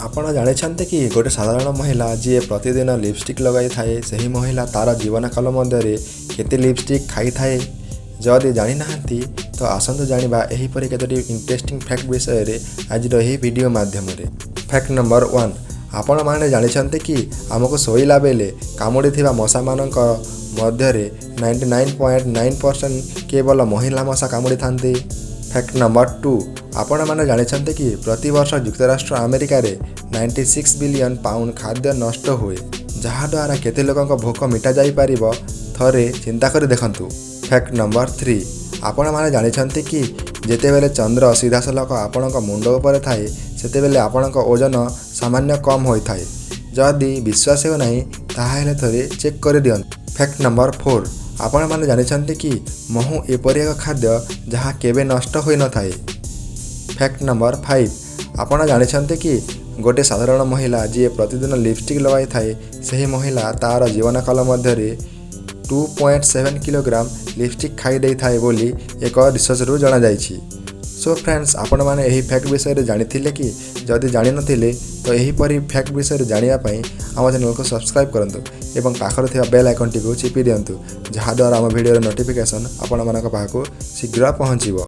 ଆପଣ ଜାଣିଛନ୍ତି କି, ଗୋଟେ ସାଧାରଣ ମହିଳା ଯିଏ ପ୍ରତିଦିନ ଲିପଷ୍ଟିକ୍ ଲଗାଇଥାଏ, ସେହି ମହିଳା ତା'ର ଜୀବନକାଳ ମଧ୍ୟରେ କେତେ ଲିପଷ୍ଟିକ୍ ଖାଇଥାଏ? ଯଦି ଜାଣିନାହାନ୍ତି, ତ ଆସନ୍ତୁ ଜାଣିବା ଏହିପରି କେତୋଟି ଇଣ୍ଟରେଷ୍ଟିଂ ଫ୍ୟାକ୍ଟ ବିଷୟରେ ଆଜିର ଏହି ଭିଡ଼ିଓ ମାଧ୍ୟମରେ। ଫ୍ୟାକ୍ଟ ନମ୍ବର 1: ଆପଣମାନେ ଜାଣିଛନ୍ତି କି, ଆମକୁ ଶୋଇଲା ବେଳେ କାମୁଡ଼ିଥିବା ମଶାମାନଙ୍କ ମଧ୍ୟରେ 99.9% କେବଳ ମହିଳା ମଶା କାମୁଡ଼ିଥାନ୍ତି? ଫ୍ୟାକ୍ଟ ନମ୍ବର 2: ଆପଣମାନେ ଜାଣିଛନ୍ତି କି, ପ୍ରତିବର୍ଷ ଯୁକ୍ତରାଷ୍ଟ୍ର ଆମେରିକାରେ 96 ବିଲିୟନ ପାଉଣ୍ଡ ଖାଦ୍ୟ ନଷ୍ଟ ହୁଏ, ଯାହାଦ୍ୱାରା କେତେ ଲୋକଙ୍କ ଭୋକ ମିଟାଯାଇପାରିବ, ଥରେ ଚିନ୍ତା କରି ଦେଖନ୍ତୁ। ଫ୍ୟାକ୍ଟ ନମ୍ବର 3: ଆପଣମାନେ ଜାଣିଛନ୍ତି କି, ଯେତେବେଳେ ଚନ୍ଦ୍ର ସିଧାସଳଖ ଆପଣଙ୍କ ମୁଣ୍ଡ ଉପରେ ଥାଏ, ସେତେବେଳେ ଆପଣଙ୍କ ଓଜନ ସାମାନ୍ୟ କମ୍ ହୋଇଥାଏ? ଯଦି ବିଶ୍ୱାସ ହେଉନାହିଁ, ତାହେଲେ ଥରେ ଚେକ୍ କରିଦିଅନ୍ତୁ। ଫ୍ୟାକ୍ଟ ନମ୍ବର 4: ଆପଣମାନେ ଜାଣିଛନ୍ତି କି, ମହୁ ଏପରି ଏକ ଖାଦ୍ୟ ଯାହା କେବେ ନଷ୍ଟ ହୋଇନଥାଏ? ଫ୍ୟାକ୍ଟ ନମ୍ବର 5: ଆପଣ ଜାଣିଛନ୍ତି କି, ଗୋଟେ ସାଧାରଣ ମହିଳା ଯିଏ ପ୍ରତିଦିନ ଲିପଷ୍ଟିକ୍ ଲଗାଇଥାଏ, ସେହି ମହିଳା ତା'ର ଜୀବନକାଳ ମଧ୍ୟରେ 2.7 କିଲୋଗ୍ରାମ ଲିପଷ୍ଟିକ୍ ଖାଇ ଦେଇଥାଏ ବୋଲି ଏକ ରିସର୍ଚ୍ଚରୁ ଜଣାଯାଇଛି। ସୋ ଫ୍ରେଣ୍ଡସ୍, ଆପଣମାନେ ଏହି ଫ୍ୟାକ୍ଟ ବିଷୟରେ ଜାଣିଥିଲେ କି? ଯଦି ଜାଣିନଥିଲେ, ତ ଏହିପରି ଫ୍ୟାକ୍ଟ ବିଷୟରେ ଜାଣିବା ପାଇଁ ଆମ ଚ୍ୟାନେଲକୁ ସବସ୍କ୍ରାଇବ୍ କରନ୍ତୁ ଏବଂ ପାଖରେ ଥିବା ବେଲ୍ ଆଇକନ୍ଟିକୁ ଚିପି ଦିଅନ୍ତୁ, ଯାହାଦ୍ୱାରା ଆମ ଭିଡ଼ିଓର ନୋଟିଫିକେସନ୍ ଆପଣମାନଙ୍କ ପାଖକୁ ଶୀଘ୍ର ପହଞ୍ଚିବ।